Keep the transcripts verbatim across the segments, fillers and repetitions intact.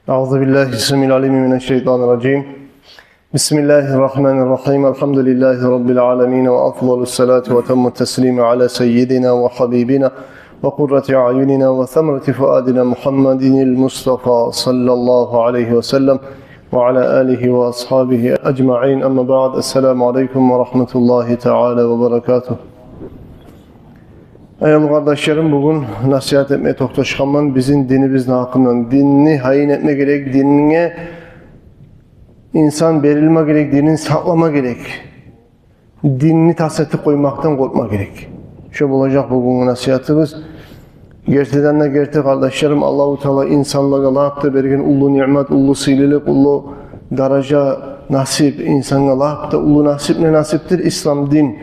أعوذ بالله السميع العليم من الشيطان الرجيم. بسم الله الرحمن الرحيم. الحمد لله رب العالمين، وأفضل الصلاة وأتم التسليم على سيدنا وحبيبنا وقرة أعيننا وثمرة فؤادنا محمد المصطفى صلى الله عليه وسلم وعلى آله وأصحابه أجمعين. أما بعد، السلام عليكم ورحمة الله تعالى وبركاته. Аявлу къардашларым, бугюн насигьат этме токъташгъанман бизин динибизни гьакъындан. Динни гьайын этме герек, динге инсан берилме герек, динин сакълама герек. Динни тас этип къоймакъдан къоркъма герек. Шо болажакъ бугюнгю насигьатыбыз. Гертиден де герти, къардашларым, Аллагьу Таала инсанлагъа лап да берген уллу ниъмат, уллу сыйлылыкъ, уллу даража, насип, инсангъа лап да уллу насип не насипдир? Ислам дин.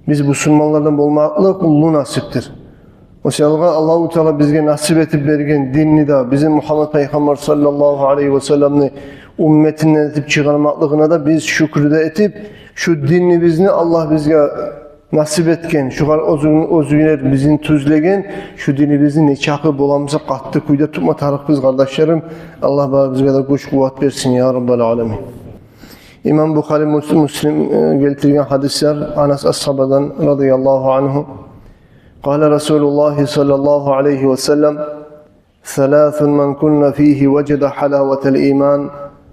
Биз бусурманлардан болмакълыкъ уллу насипдир. О саялгъа Аллагьу Таала бизге насип этип берген динни де, бизин Мугьаммат пайхаммар саллаллагьу алайгьи ва салламны умметинден этип чыгъармакълыгъына да биз шюкюр де этип, шу динибизни Аллагь бизге насип этген, шугъар оьзю-, оьзюлер бизин тюзлеген, шу динибизни нечакъы боламыса къатты кюйде тутма тарыкъбыз, къардашларым. Аллагь барыбызгъа да гюч-къуват берсин, я Раббал аламин. Имам Бухари, Мус-, Муслим, э, гелтирген гьадислер Анас асгьабадан радияллагьу ангьу. قال رسول الله صلى الله عليه وسلم: ثلاث من كن فيه وجد حلاوة الإيمان،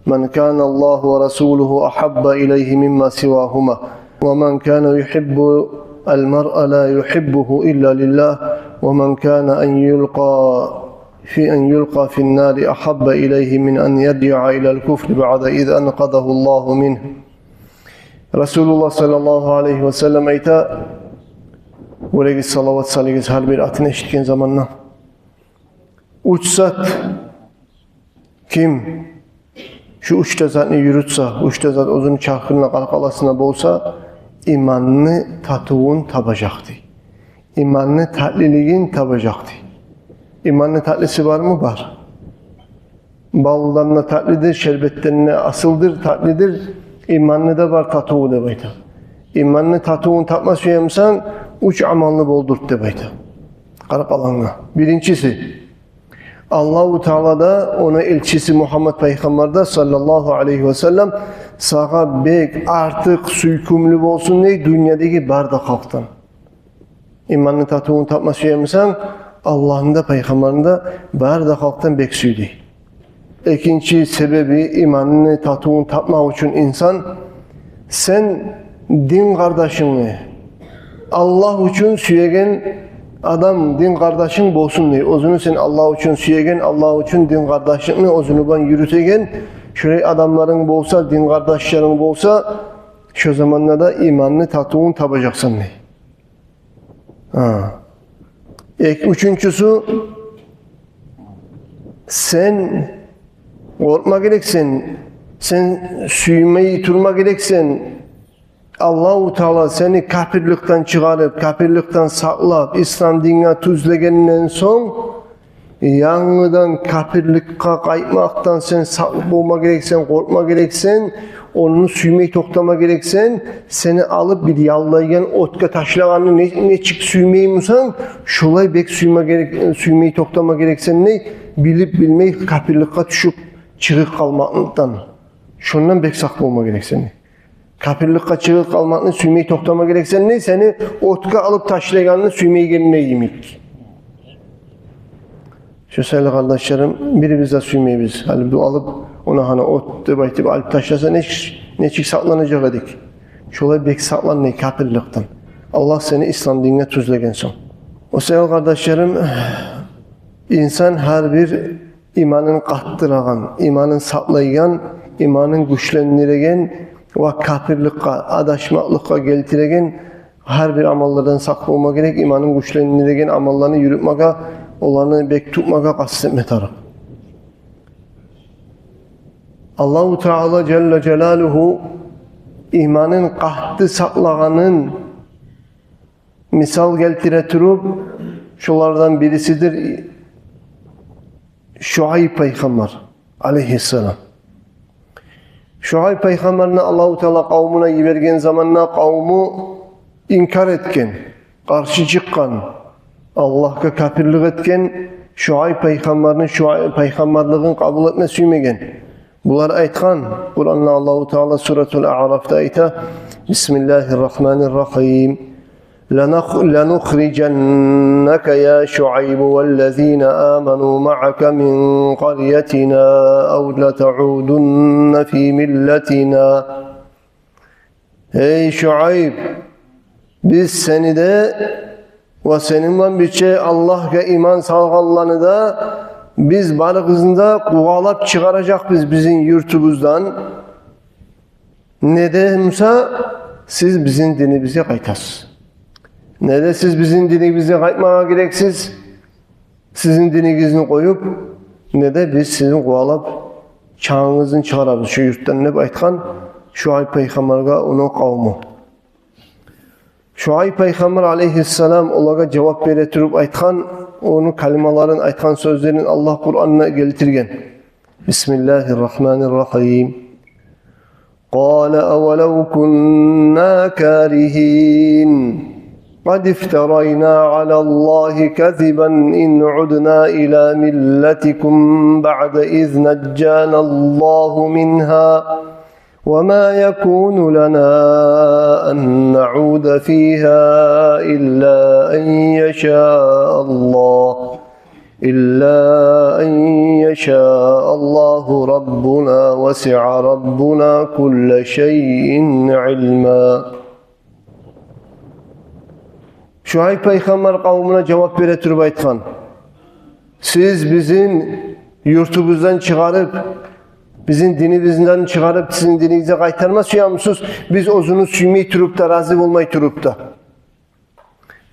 من كان الله ورسوله أحب إليه مما سواهما، ومن كان يحب المرء لا يحبه إلا لله، ومن كان أن يلقى في أن يلقى في النار أحب إليه من أن يرجع إلى الكفر بعد إذ أنقذه الله منه. Расулуллагь саллаллагьу алайгьи ва саллам айта, оьрегиз, салават салыгъыз гьар бир атын эшитген заманда. Уьч зат, ким шу уьч де затны юрютсе, уьч де зат оьзюню чархында, къаркъарасында болса, иманны татывун табажакъ дей. Иманны татлилигин табажакъ дей. Иманны татлиси бармы? Бар. Балдан да татлидир, шербетден де асылдыр, татлидир. Иманны да бар татыву деп айта. Иманны татывун тапма сюемисен, уьч амалны болдурт деп айта. Къарап алгъанда. Биринчиси, Аллагьу Таала да, ону элчиси Мугьаммат пайхаммар да, саллаллагьу алайгьи ва саллам, сагъа бек артыкъ сюйкюмлю болсун дей дюньядагъы бары да халкъдан. Иманны татывун тапма сюемисен, Аллагьны да, пайхаммарны да бары да халкъдан бек сюй дей. Экинчи себеби, иманны татывун тапмакъ учун инсан, сен дин къардашынгны Аллагь учун сюеген адам дин къардашынг болсун дей. Оьзюню сен Аллагь учун сюеген, Аллагь учун дин къардашлыкъны оьзюню булан юрютеген шолай адамларынг болса, дин къардашларынг болса, шо заманда да иманны татывун табажакъсан дей. Гьа. Эк-, уьчюнчюсю, сен къоркъма герексен, сен сюймей турма герексен, Аллагьу Таала сени капирликден чыгъарып, капирликден сакълап, ислам динге тюзлегенден сонг, янгыдан капирликге къайтмакъдан сен сакъ болма герексен, къоркъма герексен, ону сюймей токътама герексен, сени алып бир яллайгъан отгъа ташлагъанны не-, нечик сюймеймисен, шолай бек сюйме герек, сюймей токътама герексен дей, билип-билмей капирликге тюшюп чыгъып къалмакъдан. Шондан бек сакъ болма герексен дей. Капирликге чыгъып къалмакъны сюймей токътама герексен дей, сени отгъа алып ташлагъанны сюймейгенде йимик. Шо саялы, къардашларым, бирибиз де сюймейбиз. Гьали бу алып, ону гьана от деп айтып алып ташласа, нечик, нечик сакъланажакъ эдик? Шолай бек сакълан дей капирликден, Аллагь сени ислам динге тюзлеген сонг. О саялы, къардашларым, инсан гьар бир иманын къатдырагъан, иманын сакълайгъан, иманын гючлендиреген ва капирликге, адашмакълыкъгъа гелтиреген гьар бир амаллардан сакъ болма герек, иманын гючлендиреген амалланы юрютмеге, оланы бек тутмагъа къаст этме тарыкъ. Аллагьу Таала жалла жалалугьу иманын къатты сакълагъанын мисал гелтире туруп, шолардан бирисидир Шуайб пайхаммар алейгьиссалам. Шуайб пайхаммарны Аллагьу Таала къавмуна йиберген заманда къавму инкар этген, къаршы чыкъгъан, Аллагьгъа капирлик этген, Шуайб пайхаммарны шуай-, пайхаммарлыгъын къабул этме сюймеген. Булар айтгъан, Къуранда Аллагьу Таала Суратул Аърафда айта: بسم الله الرحمن الرحيم. لنخ-، لنخرجنك يا شعيب والذين آمنوا معك من قريتنا أو لتعودن في ملتنا. Эй Шуайб, биз сени де ва сени булан бирче Аллагьгъа иман салгъанланы да биз барыгъызны да къувалап чыгъаражакъбыз бизин юртубуздан. Не де буса, сиз бизин динибизге къайтасыз. Не де сиз бизин динибизге къайтмагъа герексиз, сизин динигизни къоюп, не де биз сизин къувалап, чангыгъызны чыгъарабыз шу юртдан, деп айтгъан Шуайб пайхаммаргъа ону къавму. Шуайб пайхаммар алейгьиссалам олагъа жавап бере туруп айтгъан, ону калималарын, айтгъан сёзлерин Аллагь Къуранда гелтирген. بسم الله الرحمن الرحيم. قال أولو كنا كارهين قد افترينا على الله كذبا إن عدنا إلى ملتكم بعد إذ نجانا الله منها وما يكون لنا أن نعود فيها إلا أن يشاء الله، إلا أن يشاء الله ربنا وسع ربنا كل شيء علما. Шуайб пайхаммар къавмуна жавап бере туруп айтгъан: сиз бизин юртубуздан чыгъарып, бизин динибизден чыгъарып, сизин динигизге къайтарма сюемисиз, биз оьзюню сюймей туруп да, рази болмай туруп да?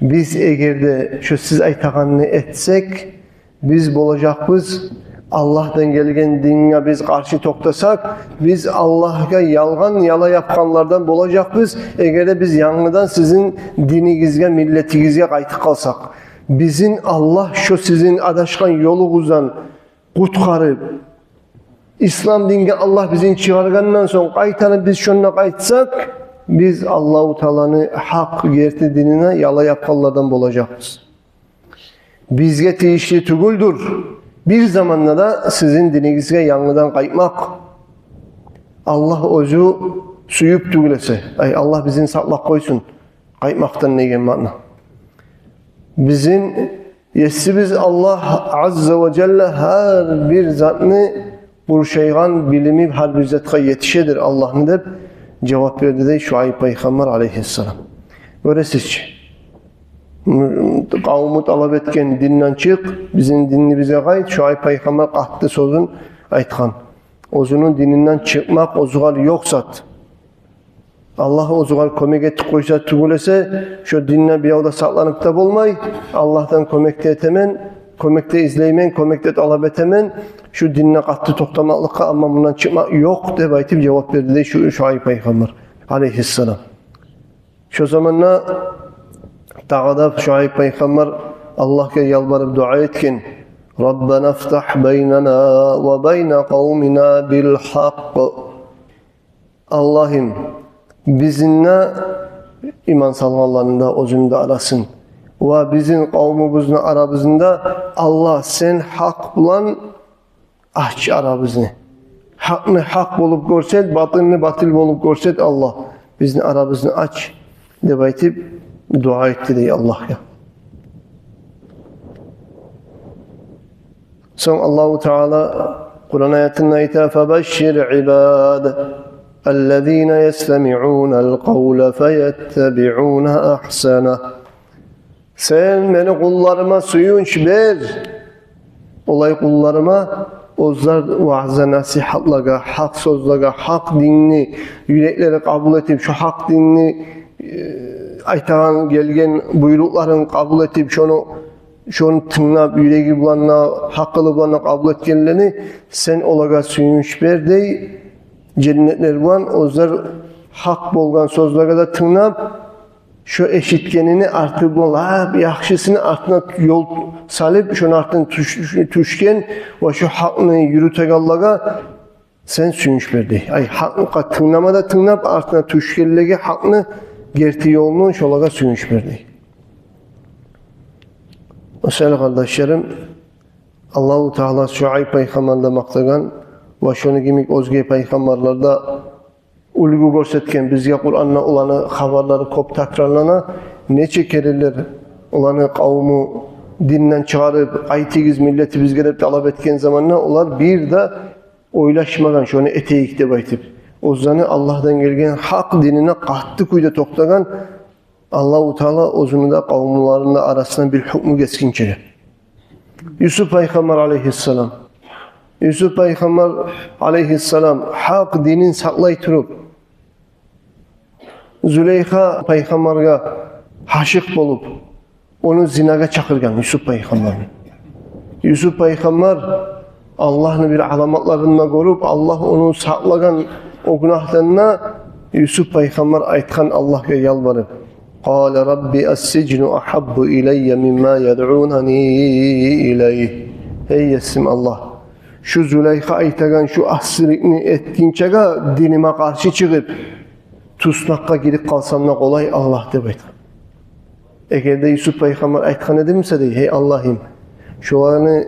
Биз эгер де шо сиз айтагъанны этсек, биз болажакъбыз, Аллагьдан гелген динге биз къаршы токътасакъ, биз Аллагьгъа ялгъан яла япгъанлардан болажакъбыз, эгер де биз янгыдан сизин динигизге, миллетигизге къайтып къалсакъ. Бизин Аллагь шо сизин адашгъан ёлугъуздан къутгъарып, ислам динге Аллагь бизин чыгъаргъандан сонг, къайтарып биз шонда къайтсакъ, биз Аллагьу Тааланы гьакъ, герти динине яла япгъанлардан болажакъбыз. Бизге тийишли тюгюлдюр бир заманда да сизин динигизге янгыдан къайтмакъ. Аллагь оьзю сююп тюгюл эсе, ай, Аллагь бизин сакълап къойсун къайтмакъдан деген маъна. Бизин Есибиз Аллагь азза ва жалла гьар бир затны къуршайгъан билими гьар бир затгъа етишедир Аллагьны, деп жавап берди дей Шуайб пайхаммар алейгьиссалам. Гёресиз чи, къавму талап этген: динден чыкъ, бизин динибизге къайт. Шуайб пайхаммар къатты сёзюн айтгъан. Оьзюню дининден чыкъмакъ оьзюгер ёкъ зат. Аллагь оьзюгер кёмек этип къойса тюгюл эсе, шо динде бирев де сакъланып да болмай. Аллагьдан кёмек де этемен, кёмек де излеймен, кёмек де талап этемен шо динде къатты токътамакълыкъгъа, амма мундан чыкъмакъ ёкъ, деп айтып жавап берди дей Шу-, Шуайб пайхаммар алейгьиссалам. Шо заманда дагъы да Шуайб пайхаммар Аллагьгъа ялбарып дуа этген: ربنا افتح بيننا وبين قومنا بالحق. Аллагьым, бизин де, иман салгъанланы да, оьзюню де арасын ва бизин къавмубузну арабызны да, Аллагь, сен гьакъ булан ач арабызны. Гьакъны гьакъ болуп гёрсет, батылны батыл болуп гёрсет, Аллагь, бизин арабызны ач, деп айтып дуа этди дей Аллагьгъа. Сонг Аллагьу Таала Къуран аятында айта: فبشر عبادي الذين يستمعون القول فيتبعون أحسنه. Сен мени къулларыма сююнч бер. Олай къулларыма, оьзлер ваъза-насигьатлагъа, гьакъ сёзлеге, гьакъ динни юреклери къабул этип, шо гьакъ динни, э, айтагъан, гелген буйрукъларын къабул этип, шону, шону тынглап, юреги булан да, гьакъылы булан да къабул этгенлени сен олагъа сююнч бер дей, женнетлер булан, оьзлер гьакъ болгъан сёзлеге де тынглап, шо эшитгенини арты булан лап яхшысыны артына ёл салып, шону артына тюш-, тюшген ва шо гьакъны юрютегенлеге сен сююнч бер дей. Ай, гьакъгъа тынглама да тынглап, артына тюшгенлеге гьакъны герти ёлну, шолагъа сююнч бер дей. О саялы, къардашларым, Аллагьу Таала Шуайб пайхаммарны да макътагъан ва шону йимик оьзге пайхаммарлар да уьлгю гёрсетген бизге Къуранда, оланы хабарлары кёп такрарлана. Нече керенлер оланы къавуму динден чыгъарып, «Къайтыгъыз миллетибизге» деп талап этген заманда, олар бир де ойлашмагъан, шону этейик деп айтып, оьзлени Аллагьдан гелген гьакъ динине къатты кюйде токътагъан. Аллагьу Таала оьзюню де къавумларыны да арасындан бир гьукму гесгинче. Юсуп пайхаммар алейгьиссалам. Юсуп пайхаммар алейгьиссалам гьакъ динин сакълай туруп, Зулейха пайхаммаргъа гьашыкъ болуп, ону зинагъа чакъыргъан Юсуп пайхаммарны. Юсуп пайхаммар Аллагьны бир аламатларын да гёрюп, Аллагь ону сакълагъан о гюнагьдан да, Юсуп пайхаммар айтгъан Аллагьгъа ялбарып: «Къала рабби ассижну агьаббу илайя мимма ядъунани илайгь». «Гьей Есим Аллагь, шу Зулейха айтагъан шу асиликни этгинчеге диниме къаршы чыгъып, туснакъгъа гирип къалсам да къолай, Аллагь», — деп айтгъан. Эгер де Юсуп пайхаммар айтгъан эди буса, дей: «Гьей Аллагьым, шоланы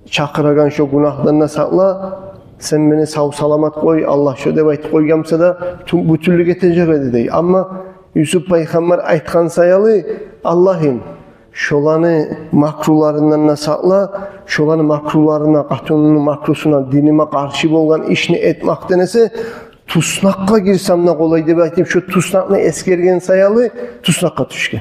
чакъырагъан шо гюнагьдан да сакъла, сен мени сав-саламат къой, Аллагь шо», — деп айтып къойгъан буса да, тю-, бютюнлюк этежек эди, дей. Амма Юсуп пайхаммар айтгъан саялы: «Аллагьым, шоланы макруларындан да сакъла, шоланы макруларына, къатынымны макрусуна, диниме къаршы болгъан ишни этмекден эсе, туснакъгъа гирсем де къолай», — деп айтып, шо туснакъны эсгерген саялы туснакъгъа тюшген.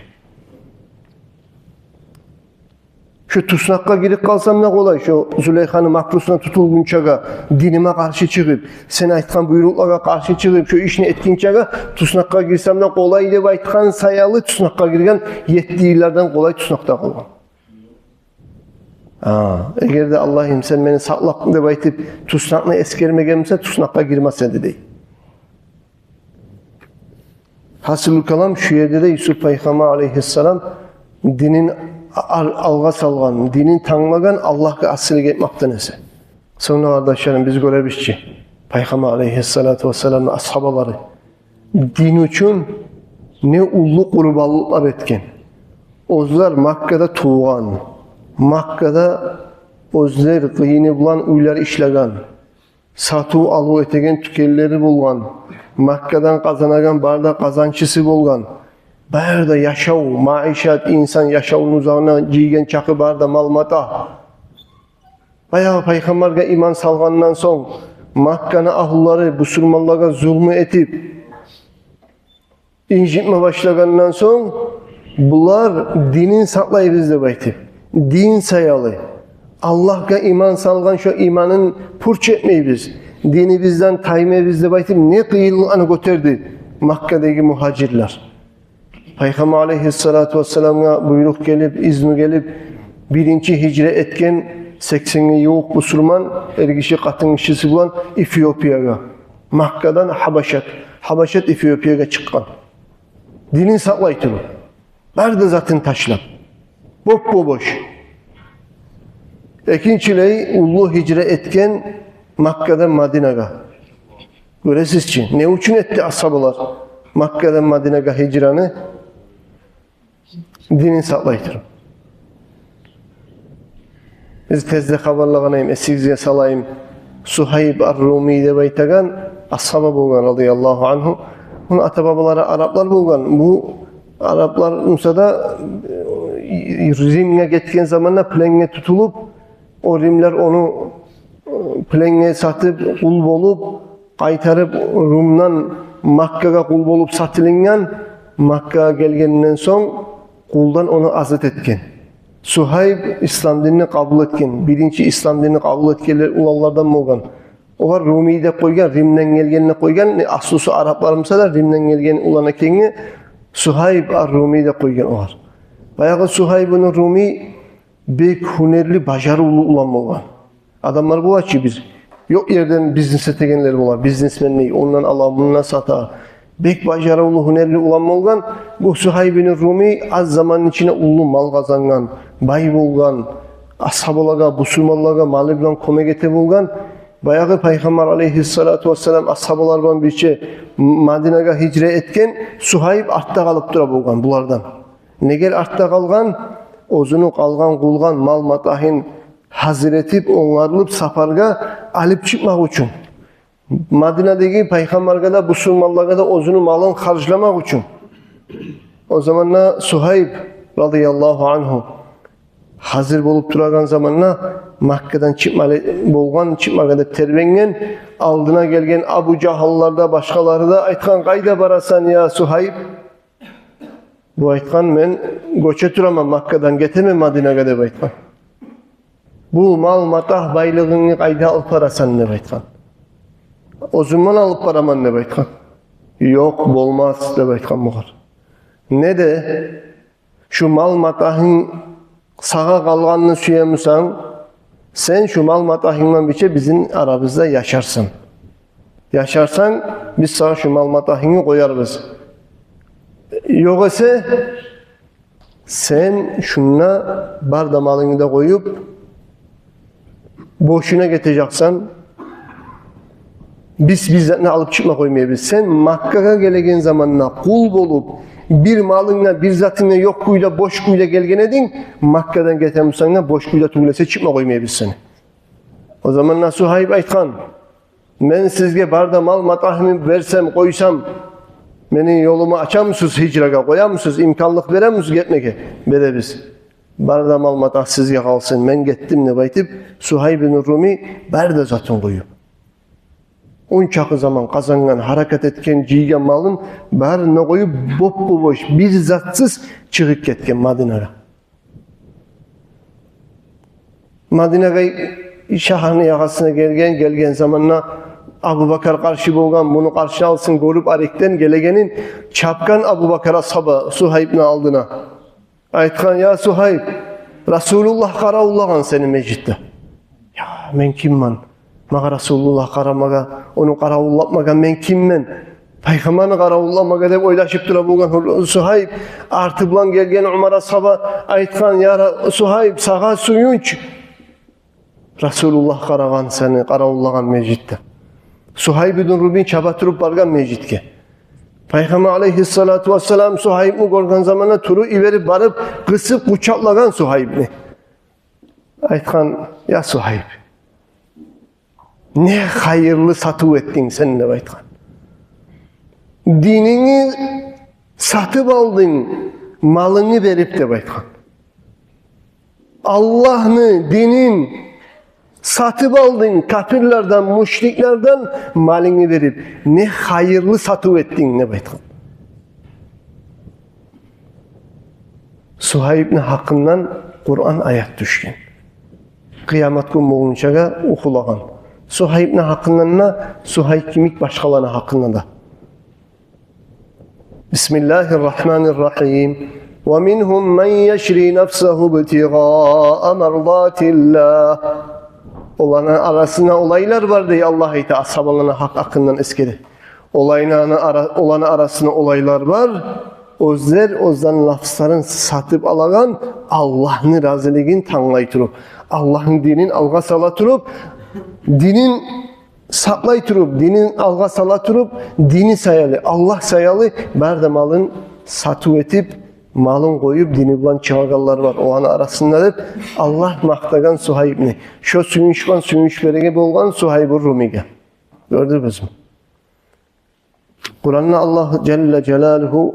«Шо туснакъгъа гирип къалсам да къолай, шо Зулейханы макрусуна тутулгъунчагъа, диниме къаршы чыгъып, сен айтгъан буйрукълагъа къаршы чыгъып, шо ишни этгинчеге туснакъгъа гирсем де къолай», — деп айтгъан саялы туснакъгъа гирген, етти йыллардан къолай туснакъда къалгъан. Гьа, эгер де «Аллагьым, сен мени сакъла» деп айтып, туснакъны эсгермеген буса, туснакъгъа гирмес эди, дей. Гьасили калам, шу ерде де Юсуп пайхаммар алейгьиссалам динин ал-, алгъа салгъан, динин танглагъан Аллагьгъа асилик этмекден эсе. Сонг да, къардашларым, биз гёребиз чи, пайхаммар алейгьиссалату вассаламны асгьабалары дин учун не уллу къурбанлыкълар этген. Оьзлер Маккада тувгъан, Маккада оьзлер къыйыны булан уьйлер ишлеген, сатыв-алыв этеген тюкенлери болгъан, Маккадан къазанагъан бары да къазанчысы болгъан. Бары да яшав, маишат, инсан яшавну узагъына жыйгъан чакъы бары да мал-мата. Баягъы пайхаммаргъа иман салгъандан сонг, Макканы агьлулары бусурманлагъа зулму этип, инжитме башлагъандан сонг, булар динин сакълайбыз деп айтып, дин саялы, Аллагьгъа иман салгъан шо иманын пуч этмейбиз, динибизден таймайбыз деп айтып, не къыйынлыкъны гётерди Маккадагъы мугьажирлер. Пайхаммар алейгьиссалату вассаламгъа буйрукъ гелип, изну гелип, биринчи гьижра этген сексенге ювукъ бусурман, эргиши, къатынгишиси булан Эфиопиягъа, Маккадан Гьабашат, Гьабашат Эфиопиягъа чыкъгъан. Динин сакълай туруп, бары да затын ташлап, боп-бош. Экинчилей уллу гьижра этген Маккадан Мадинагъа. Гёресиз чи, не учун этди асгьабалар Маккадан Мадинагъа гьижраны? Динин сакълай туруп. Биз тезде хабарлагъан эдим, эсигизге салайым. Сугьайб ар-Руми деп айтагъан асгьаба болгъан, радияллагьу ангьу. Муну ата-бабалары араплар болгъан. Бу араплар буса да, э, Римге гетген заманда пленге тутулуп, о римлер ону, э, пленге сатып, къул болуп, къайтарып Румдан Маккагъа къул болуп сатылынгъан. Маккагъа гелгенден сонг, къулдан ону азат этген. Сугьайб ислам динни къабул этген. Биринчи ислам динни къабул этгенлер уланлардан болгъан. Огъар Руми деп къойгъан, Римден гелген деп къойгъан. Аслусу араплар буса да, Римден гелген улан экенге Сугьайб ар-Руми деп къойгъан огъар. Баягъы Сугьайб ибн Руми бек гьюнерли, бажарывлу улан болгъан. Адамлар бола чы бир, ёкъ ерден бизнес этегенлер бола, бизнесмен дей, ондан ала, мундан сата. Бек бажарывлу, гьюнерли улан болгъан. Бу Сугьайб ибн Руми аз заманны ичинде уллу мал къазангъан, бай болгъан, асгьабалагъа, бусурманлагъа малы булан кёмек эте болгъан. Баягъы Пайхаммар алейгьиссалату вассалам асгьабалар булан бирче Мадинагъа гьижра этген, Сугьайб артда къалып тура болгъан булардан. Неге артда къалгъан? Оьзюню къалгъан-къулгъан мал-матагьын гьазир этип, онгарылып, сапаргъа алып чыкъмакъ учун. Мадинадагъы пайхаммаргъа да, бусурманлагъа да оьзюню малын харжламакъ учун. О заманда Сугьайб, радияллагьу ангьу, гьазир болуп турагъан заманда, Маккадан чыкъмалы болгъан, чыкъмагъа деп тербенген, алдына гелген Абу Жагьллар да, башгъалары да айтгъан: «Къайда барасан, я Сугьайб?» Бу айтгъан: «Мен гёче тураман, Маккадан гетемен Мадинагъа», – деп айтгъан. «Бу мал-матагь, байлыгъынгны къайда алып барасан?» – деп айтгъан. «Оьзюм булан алып бараман», – деп айтгъан. «Ёкъ, болмас», – деп айтгъан бугъар. «Не де, шу мал-матагьынг сагъа къалгъанны сюемисен, сен шу мал-матагьынг булан бирче бизин арабызда яшарсан. Яшарсанг, биз сагъа шу мал-матагьынгны къоярбыз. Ёгъесе сен шунда бар да малынгны да къоюп, бошуна гетежексен, биз бир затны алып чыкъма къоймайбыз. Сен Маккагъа гелеген заманда къул болуп, бир малынг да, бир затынг да ёкъ кюйде, бош кюйде гелген эдинг, Маккадан гетемисен де, бош кюйде тюгюл эсе чыкъма къоймайбыз сени». О заманда Сугьайб айтгъан: «Мен сизге бар да мал-матагьымны берсем, къойсам, мени ёлуму ачамысыз гьижрагъа, къоямысыз, имканлыкъ беремисиз гетмеге?» «Беребиз. Бар да мал-матагь сизге къалсын, мен гетдим», – деп айтып, Сугьайб ибн Руми бар да затын къоюп, ончакъы заман къазангъан, гьаракат этген, жыйгъан малын барын да къоюп, боп-бош, бир затсыз чыгъып гетген Мадинагъа. Мадинагъа, шагьарны ягъасына гелген, гелген заманда Абубакар къаршы болгъан, муну къаршы алсын гёрюп арекден гелегенин, чапгъан Абубакар асгьаба Сугьайбны алдына. Айтгъан: «Я Сугьайб, Расулуллагь къаравуллагъан сени межитде». «Я, мен киммен? Магъа Расулуллагь къарамагъа, ону къаравулламагъа мен киммен? Пайхаммарны къаравулламагъа», – деп ойлашып тура болгъан Сугьайб, арты булан гелген Умар асгьаба айтгъан: «Я Ра-, Сугьайб, сагъа сююнч, Расулуллагь къарагъан сени, къаравуллагъан межитде». Сугьайб ибн Руми чаба туруп баргъан межитге. Пайхаммар алайгьиссалату вассалам Сугьайбни гёрген заманда туруп йиберип барып, къысып къучакълагъан Сугьайбни. Айтгъан: «Я Сугьайб, не хайырлы сатыв этдинг сен», – деп айтгъан. «Динингни сатып алдынг малынгны берип», – деп айтгъан. «Аллагьны динин сатып алдынг капирлерден, мушриклерден малынгны берип. Не хайырлы сатыв этдинг», – деп айтгъан. Сугьайбни гьакъындан Къуран аят тюшген. Къыямат гюн болгъунчагъа охулагъан. Сугьайбни гьакъындан да, Сугьайб йимик башгъаланы гьакъындан да. بسم الله الرحمن الرحيم. ومنهم من يشري نفسه ابتغاء مرضات الله. Оланы арасында олайлар бар, дей, Аллагь айта, асгьабаланы гьакъ гьакъындан эсгере. Оланы ара-, оланы арасында олайлар бар, оьзлер оьзлени нафсларын сатып алагъан, Аллагьны разилигин танглай туруп, Аллагьны динин алгъа сала туруп, динин сакълай туруп, динин алгъа сала туруп, дини саялы, Аллагь саялы бар да малын сатыв этип, малын къоюп, дини булан чыгъагъанлар бар оланы арасында деп, Аллагь макътагъан Сугьайбни. Шо сююнч булан сююнч береге болгъан Сугьайбу Румиге. Гёрдюгюзмю? Къуранда Аллагь жалла жалалугьу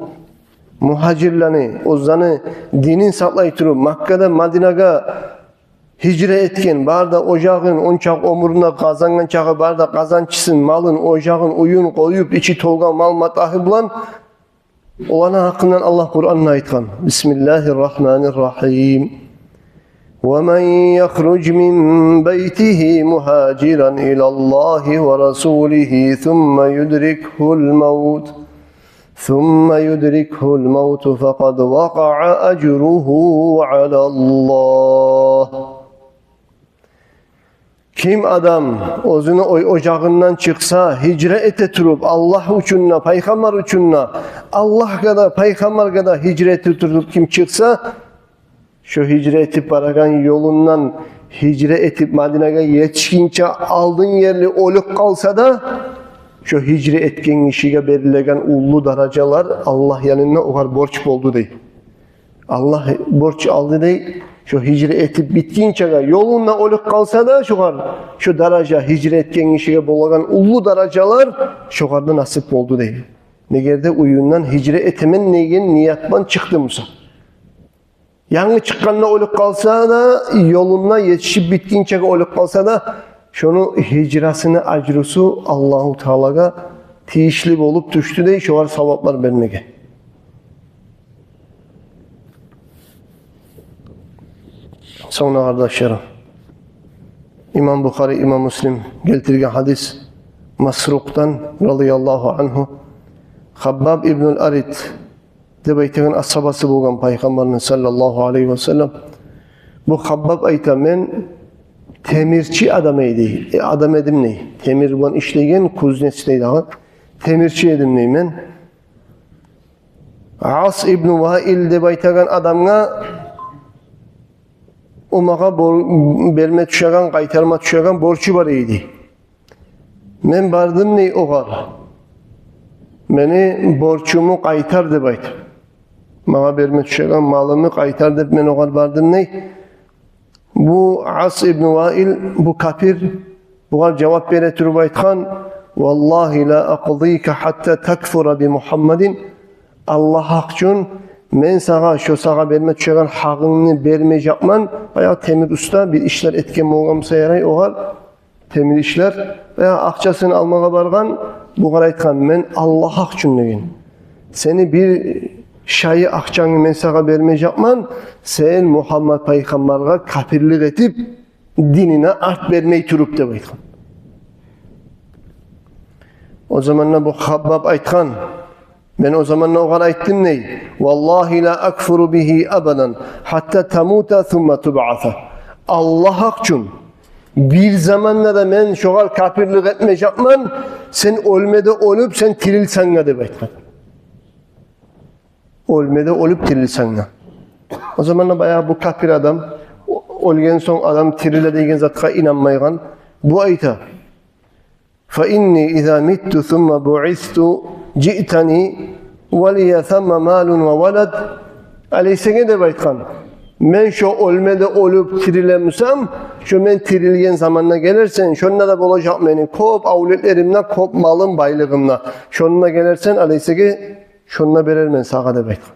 мугьажирлени, оьзлени динин сакълай туруп, Маккадан Мадинагъа гьижра этген, бар да ожагъын, ончакъы оьмюрюнде къазангъан чакъы бар да къазанчысын, малын, ожагъын, уьюн къоюп, ичи толгъан мал-матагьы булан, оланы гьакъындан Аллагь Къуранда айтгъан: بسم الله الرحمن الرحيم. ومن يخرج من بيته مهاجرا إلى الله ورسوله ثم يدركه الموت، ثم يدركه الموت فقد وقع أجره على الله. Ким адам оьзюню ой-, ожагъындан чыкъса, гьижра эте туруп, Аллагь учун да, пайхаммар учун да, Аллагьгъа да, пайхаммаргъа да гьижра эте туруп ким чыкъса, шо гьижра этип барагъан ёлундан, гьижра этип Мадинагъа етишгинче алдын ерли оьлюп къалса да, шо гьижра этген гишиге берилеген уллу даражалар Аллагь янында огъар борч болду, дей. Аллагь борч алды, дей, Шо гьижра этип битгинчеге, ёлунда оьлюп къалса да, шогъар шо даража, гьижра этген гишиге болагъан уллу даражалар шогъар да насип болду дей. Эгер де уьюнден гьижра этемен деген ният булан чыкъды буса. Янгы чыкъгъанда оьлюп къалса да, ёлунда етишип битгинчеге оьлюп къалса да, шону гьижрасыны ажрусу Аллагьу Таалагъа тийишли болуп тюшдю дей, шогъар саваплар бермеге. Сонг да, къардашларым, имам Бухари, имам Муслим гелтирген гьадис Масрукъдан, радияллагьу ангьу, Хаббаб ибнул Арит деп айтагъан асгьабасы болгъан Пайхаммарны, саллаллагьу алайгьи ва саллам. Бу Хаббаб айта: «Мен темирчи адам эди, э, адам эдим, – дей. – Темир булан ишлейген, кузнец дей дагъы. Темирчи эдим, – дей, – мен. Ас ибну Ваил деп айтагъан адамгъа, о магъа бор-, берме тюшеген, къайтарма тюшеген борчу бар эди. Мен бардым, – дей, – огъар. Мени борчуму къайтар деп айтып, магъа берме тюшеген малымы къайтар деп мен огъар бардым», – дей. Бу Ас ибну Ваил, бу капир, бугъар жавап бере туруп айтгъан: «Валлагьи ла акъдика хьатта такфура би Мухаммадин. Аллагь гьакъ учун, мен сагъа шо сагъа берме тюшеген гьакъынгны бермежекмен». Баягъы темир уста бир ишлер этген болгъан буса ярай огъар, темир ишлер, баягъы акъчасын алмагъа баргъан, бугъар айтгъан: «Мен Аллагь гьакъ учун, – деген, – сени бир шайы акъчангны мен сагъа бермежекмен, сен Мухаммад пайхаммаргъа капирлик этип, динине арт бермей туруп», – деп айтгъан. О заманда бу Хаббаб айтгъан: «Мен о заманда огъар айтдым, – дей, – валлагьи ла акфуру бигьи абадан хьатта тамута сумма тубъаса. Аллагь гьакъ учун, бир заманда да мен шогъар капирлик этмежекмен, сен оьлме де оьлюп, сен тирилсенг де», – деп айтгъан. «Оьлме де оьлюп, тирилсенг де». О заманда баягъы бу капир адам, о-, оьлген сонг адам тириле деген затгъа инанмайгъан. Бу айта: «Фа инни иза митту сумма буъисту жиътани ва лия самма малун ва валад». «Алейсеге, – деп айтгъан, – мен шо оьлме де оьлюп тириле бусам, шо мен тирилген заманда гелерсен, шонда да болажакъ мени кёп авлетлерим де, кёп малым, байлыгъым да. Шонда гелерсен, алейсеге, шонда берермен сагъа», – деп айтгъан.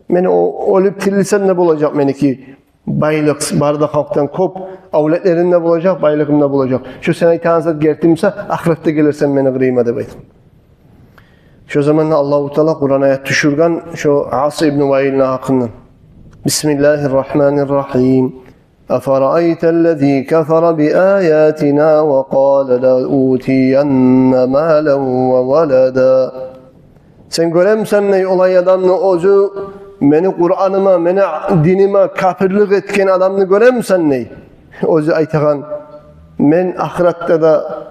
«Мен о-, оьлюп тирилсем де болажакъ меники байлыкъ, бары да халкъдан кёп авлетлерим де болажакъ, байлыгъым да болажакъ. Шо сен айтагъан зат герти буса, ахыратда гелерсен мени къырыйыма», – деп айтгъан. Шо заманда Аллагьу Таала Къуран аят тюшюрген шо Ас ибну Ваилни гьакъындан. Бисмиллагьир рагьманир рагьим. «Афараайталлази кафара би аятина ва къала ла утиянна малан ва валада». «Сен гёремисен, – дей, – олай адамны, оьзю мени Къураныма, мени диниме капирлик этген адамны гёремисен, – дей, – оьзю айтагъан: мен ахыратда да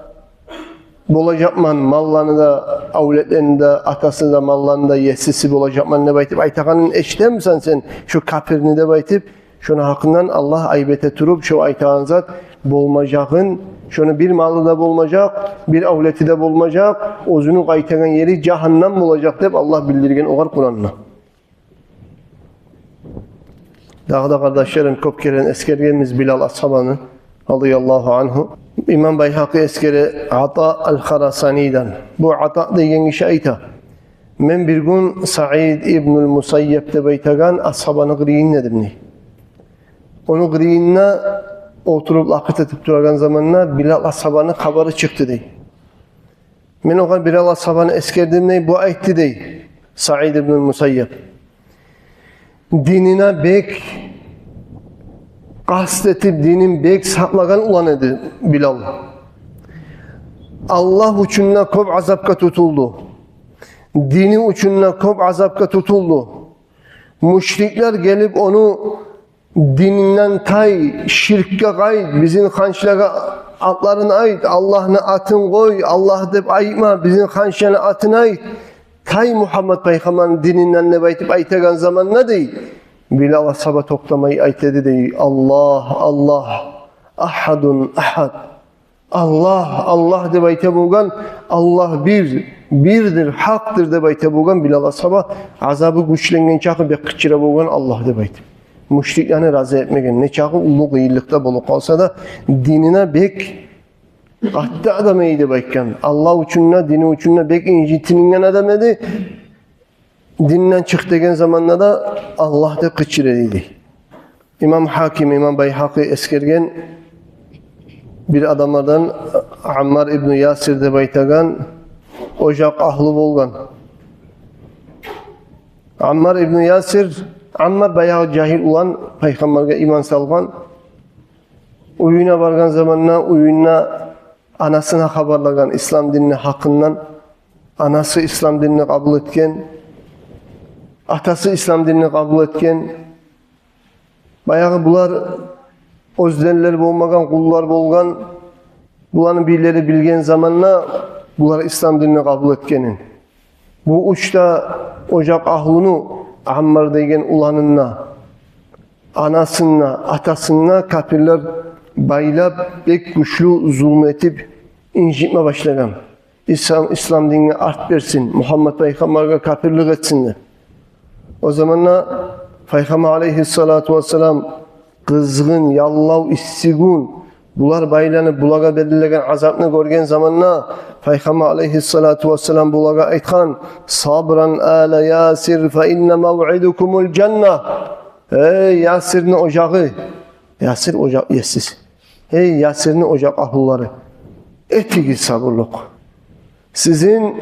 болажакъман, малланы да, авлетлени де, атасы да, малланы да есиси болажакъман деп айтып айтагъанын эшитемисен сен, шо капирни?» – деп айтып, шону гьакъындан Аллагь айып эте туруп, шо айтагъан зат болмажагъын, шону бир малы да болмажакъ, бир авлети де болмажакъ, оьзюню къайтагъан ери жагьаннам болажакъ деп Аллагь билдирген огъар Къуранда. Дагъы да, къардашларым, кёп керен эсгергенбиз Билал асгьабаны, радияллагьу ангьу. Имам Байгьакъи эсгере Ата ал-Харасаниден. Бу Ата деген гиши айта: «Мен бир гюн Саид ибнул Мусайяб деп айтагъан асгьабаны къырыйында эдим, – дей. – Ону къырыйында олтуруп лакъыр этип турагъан заманда Билал асгьабаны хабары чыкъды, – дей. – Мен огъар Билал асгьабаны эсгердим, – дей, – бу айтды, – дей Саид ибнул Мусайяб. – Динине бек къаст этип, динин бек сакълагъан улан эди Билал. Аллагь учун да кёп азапгъа тутулду. Дини учун да кёп азапгъа тутулду. Мушриклер гелип ону дининден тай, ширкге къайт, бизин ханчлагъа атларын айт, Аллагьны атын къой, Аллагь деп айтма, бизин ханчланы атын айт, тай Мухаммад пайхаммарны дининден», – деп айтып айтагъан заманда, – дей, – Билал асгьаба токътамай айта эди, – дей, – Аллагь, Аллагь, ахьадун ахьад. Аллагь, Аллагь деп айта болгъан, Аллагь бир, бирдир, гьакъдыр деп айта болгъан Билал асгьаба, азабы гючленген чакъы бек къычыра болгъан, Аллагь деп айтып. Мушриклени рази этмеген, нечакъы уллу къыйынлыкъда болуп къалса да, динине бек къатты адам эди деп айтгъан. Аллагь учун да, дини учун да бек инжитилинген адам эди. Динден чыкъ деген заманда да «Аллагь» деп къычыра эди. Имам Гьаким, имам Байгьакъи эсгерген, бир адамлардан Аммар ибну Ясир деп айтагъан, ожакъ агьлю болгъан. Аммар ибну Ясир, Аммар баягъы жагьил улан, пайхаммаргъа иман салгъан. Уьюне баргъан заманда уьюнде анасына хабарлагъан ислам динини гьакъындан. Анасы ислам динини къабул этген, атасы ислам динини къабул этген. Баягъы булар оьзденлер болмагъан, къуллар болгъан. Буланы бирлери билген заманда булар ислам динини къабул этгенин. Бу уьч де ожакъ агьлюню, Аммар деген уланын да, анасын да, атасын да капирлер байлап, бек гючлю зулму этип, инжитме башлагъан. Ислам, ислам динине арт берсин, Мугьаммат пайхаммаргъа капирлик этсин деп. О заманда Пайхаммар алейгьиссалату вассалам къызгъын, яллав, исси гюн, булар байланып, булагъа берилеген азапны гёрген заманда Пайхаммар алейгьиссалату вассалам булагъа айтгъан: «Сабран ала Ясир, фа инна мавъидакумул жанна». Эй, Ясирни ожагъы, Ясир ожакъ еси. Эй, Ясирни ожакъ агьлюлери, этигиз сабурлукъ. Сизин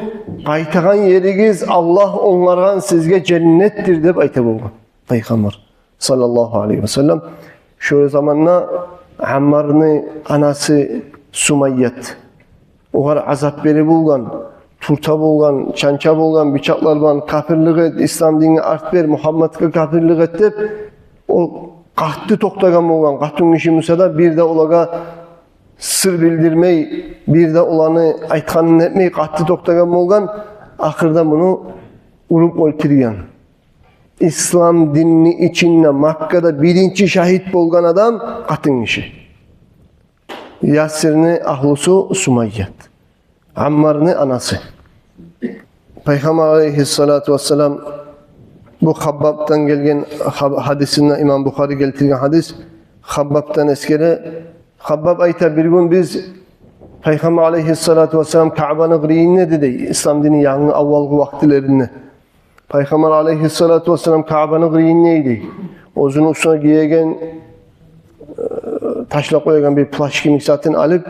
къайтагъан еригиз, Аллагь онгаргъан сизге женнетдир деп айта болгъан Пайхаммар саллаллагьу алайгьи васаллам. Шо заманда Аммарны анасы Сумайят огъар азап бере болгъан, турта болгъан, чанча болгъан бичакълар булан: «Капирлик эт, ислам динине арт бер, Мугьамматгъа капирлик эт», — деп. О къатты токътагъан болгъан, къатынгиши буса да, бир де олагъа сыр билдирмей, бир де оланы айтгъанын этмей, къатты токътагъан болгъан. Ахырда муну уруп оьлтюрген. Ислам динини ичинде Маккада биринчи шагьит болгъан адам къатынгиши. Ясирни агьлюсю Сумайят, Аммарны анасы. Пайхаммар алейгьиссалату вассалам, бу Хаббабдан гелген хаб-, гьадисинде, имам Бухари гелтирген гьадис, Хаббабдан эсгере. Хаббаб айта: «Бир гюн биз, Пайхаммар алейгьиссалату вассалам Каъбаны къырыйында эди, — дей, — ислам дини янгы аввалгъы вакътилеринде. Пайхаммар алейгьиссалату вассалам Каъбаны къырыйында эди. Оьзюню уьстюне гиеген, э, ташлап къоягъан бир плащ кимик затын алып,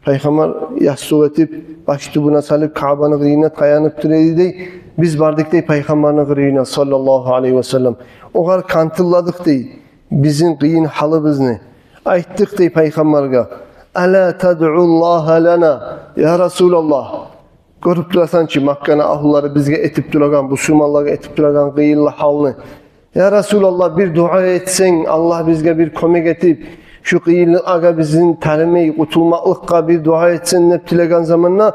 Пайхаммар ястукъ этип, баш тюбюне салып, Каъбаны къырыйына таянып тура эди, — дей. — Биз бардыкъ, — дей, — Пайхаммарны къырыйына, саллаллагьу алайгьи васаллам. Огъар къантылладыкъ, — дей, — бизин къыйын гьалыбызны. Айтдыкъ, — дей, — Пайхаммаргъа: „Ала тадъуллагьа лана, я Расулаллагь? Гёрюп турасан чы, Макканы агьлюлери бизге этип турагъан, бусурманлагъа этип турагъан къыйынлы гьалны. Я Расулаллагь, бир дуа этсенг, Аллагь бизге бир кёмек этип, шу къыйынлыкъгъа бизин тарымай къутулмакълыкъгъа бир дуа этсенг“, — деп тилеген заманда,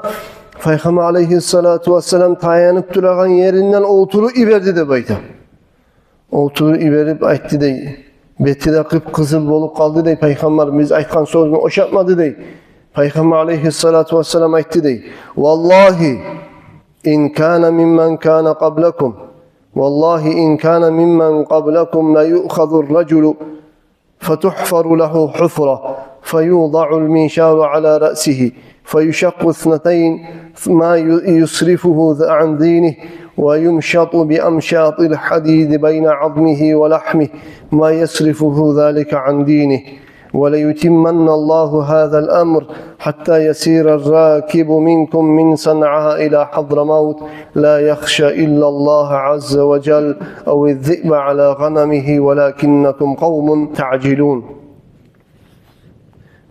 Пайхаммар алейгьиссалату вассалам таянып турагъан еринден олтуруп йиберди деп айта. Олтуруп йиберип айтды, — дей. — Бети де къып-къызыл болуп къалды, — дей, — Пайхаммар, биз айтгъан сёзню ошатмады, — дей. — Пайхаммар алейгьиссалату вассалам айтды, — дей: „Валлагьи, ин кана мимман кана къаблакум, валлагьи, ин кана мимман къаблакум ла юъхазу ар-ражулу фатухфару лагьу хьуфра, фаюдаъу ал-миншару ала раъсигьи, фаюшакъкъу иснатайн, ма ю-, юсрифугьу ан динигьи, ва юмшату би амшатил хьадиди байна азмигьи ва лахьмигьи, ма ясрифугьу залика ан динигьи. Ва ла ютимманна Аллагьу гьазал амр, хьатта ясира ар-ракибу минкум мин Санъа ила Хьадрамавт, ла яхша иллаллагьа азза ва жалла, ав аз-зиъба ала гъанамигьи, валакиннакум къавмун таъжилун“».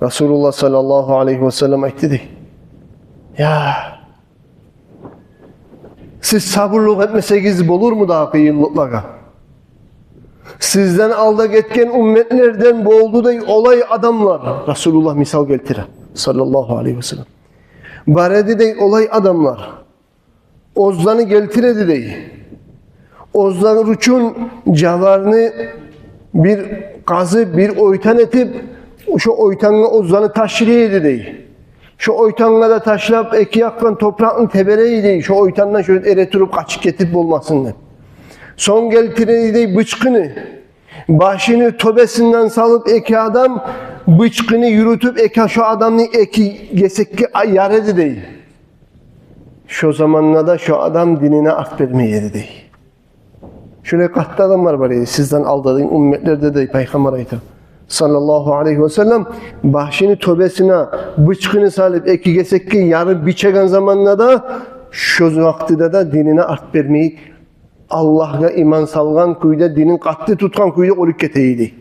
Расулуллагь саллаллагьу алайгьи васаллам айтды, дей: «Я, сиз сабурлукъ этмесегиз болурму дагъы къыйынлыкълагъа? Сизден алда гетген умметлерден болду, — дей, — олай адамлар». Расулуллагь мисал гелтире, саллаллагьу алайгьи васаллам. «Бар эди, — дей, — олай адамлар. Оьзлени гелтире эди, — дей. — Оьзлер учун жаварны бир къазып, бир ойтан этип, шо ойтангъа оьзлени ташлай эди, — дей. — Шо ойтангъа да ташлап, эки якъдан топуракъны тебере эди, — дей, — шо ойтандан шо эре туруп къачып гетип болмасын деп. Сонг гелтире эди, — дей, — бычкъыны. Башыны тёбесинден салып эки адам, бычкъыны юрютюп, эки, шо адамны эки гесекге а-, яр эди дей. Шо заманда да шо адам динине арт бермей эди дей. Шолай къатты адамлар бар эди сизден алда деген умметлерде дей, Пайхаммар айта, саллаллагьу алайгьи васаллам. Башыны тёбесине бычкъыны салып, эки гесекге ярып бичеген заманда да, шо вакътиде де динине арт бермей, Аллагьгъа иман салгъан кюйде, динин къатты тутгъан кюйде оьлюп гете эди дей.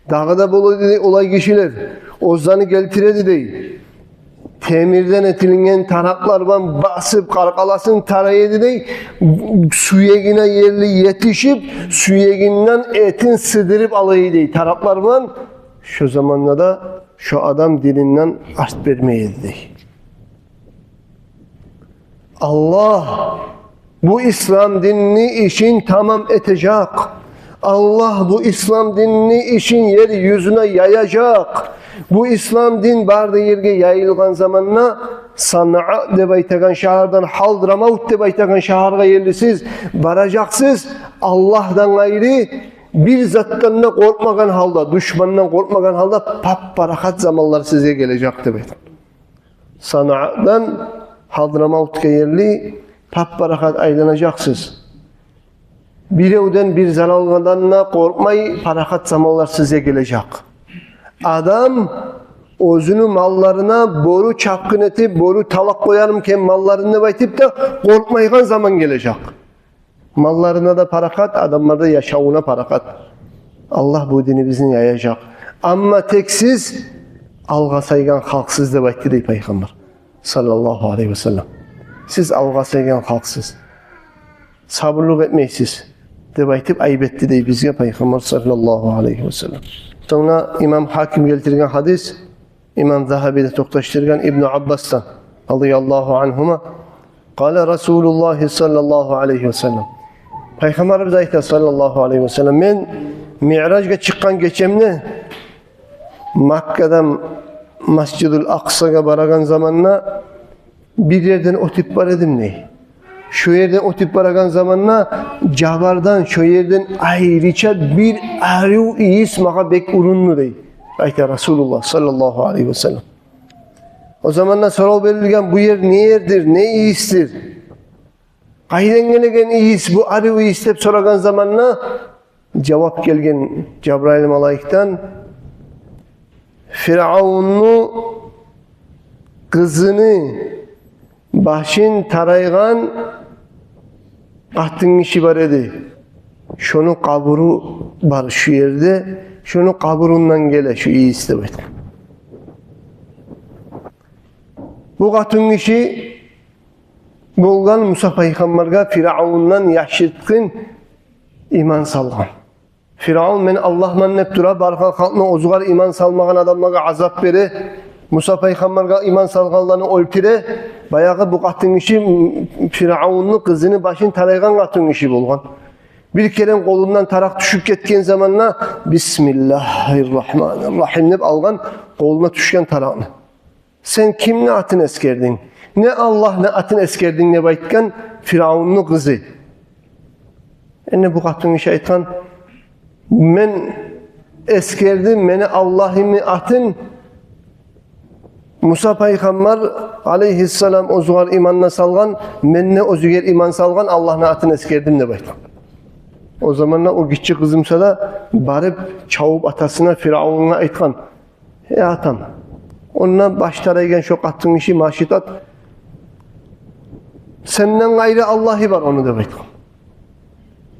Дагъы да бола эди дей олай гишилер. Оьзлени гелтире эди дей. Темирден этилинген таракълар булан басып, къаркъарасын тарай эди дей. Сюегине ерли етишип, сюегинден этин сыдырып ала эди дей таракълар булан. Шо заманда да шо адам дининден арт бермей эди дей. Аллагь бу ислам динни ишин тамам этежек. Аллагь бу ислам динни ишин ер юзюне яяжакъ. Бу ислам дин бары да ерге яйылгъан заманда, Санаа деп айтагъан шагьардан Хадрамавт деп айтагъан шагьаргъа ерли сиз баражакъсыз. Аллагьдан къайры бир затдан да къоркъмагъан гьалда, душмандан къоркъмагъан гьалда пап-парахат заманлар сизге гележек деп айтгъан. Санаадан Хадрамавтгъа ерли пап-парахат айланажакъсыз. Биревден, бир заралдан да къоркъмай, парахат заманлар сизге гележек. Адам оьзюню малларына бёрю чапгъын этип, бёрю талап къоярмы экен малларын деп айтып да къоркъмайгъан заман гележек. Малларына да парахат, адамлар да яшавуна парахат. Аллагь бу динибизни яяжакъ. Амма тек сиз алгъасайгъан халкъсыз деп айтды дей Пайхаммар, саллаллагьу алайгьи васаллам. Сиз алгъасайгъан халкъсыз. Сабурлукъ этмейсиз деп айтып айып этди дей бизге Пайхаммар, саллаллагьу алайгьи васаллам. Сонг да имам Гьаким гелтирген гьадис, имам Загьаби де токъташдыргъан Ибну Аббасдан, радияллагьу ангьума, къала Расулуллагьи саллаллагьу алайгьи васаллам. Пайхаммарыбыз айта, саллаллагьу алайгьи васаллам: «Мен Миъражгъа чыкъгъан гечемде Маккадан Масжидул Акъсагъа барагъан заманда бир ерден оьтюп бара эдим, – дей. – Шо ерден оьтюп барагъан заманда жабардан шо ерден айрыча бир арив ийис магъа бек урунду», – дей, айта Расулуллагь, саллаллагьу алайгьи васаллам. О заманда сорав берилген: «Бу ер не ердир, не ийисдир? Къайдан гелеген ийис бу, арив ийис?» – деп сорагъан заманда, жавап гелген Жабрайыл малайикден: «Фиръавунну къызыны башын тарайгъан къатын гиши бар эди. Шону къабуру бар шу ерде, шону къабурундан геле шу ийис», – деп айтгъан. Бу къатын гиши болгъан Муса пайхаммаргъа Фиръавундан яшыртгъын иман салгъан. Фиръавун «мен Аллагьман» деп тура, баргъан халкъны, оьзюгер иман салмагъан адамлагъа азап бере, Муса пайхаммаргъа иман салгъанланы оьлтюре. Баягъы бу къатын гиши Фиръавунну къызыны башын тарайгъан къатын гиши болгъан. Бир керен къолундан таракъ тюшюп гетген заманда «Бисмиллагьир рагьманир рагьим» деп алгъан къолуна тюшген таракъны. «Сен кимни атын эсгердинг? Не Аллагьны атын эсгердинг?» – деп айтгъан Фиръавунну къызы. Энни бу къатын гиши айтгъан: «Мен эсгердим мени Аллагьымны атын, Муса пайхаммар алайгьиссалам оьзюгер иман салгъан, мен де оьзюгер иман салгъан Аллагьны атын эсгердим», – деп айтгъан. О заманда о гиччи къызы буса да барып, чабып атасына, Фиръавунгъа айтгъан: «Эй атам, онда баш тарайгъан шо къатын гиши машитат, сенден къайры Аллагьы бар ону», – деп айтгъан.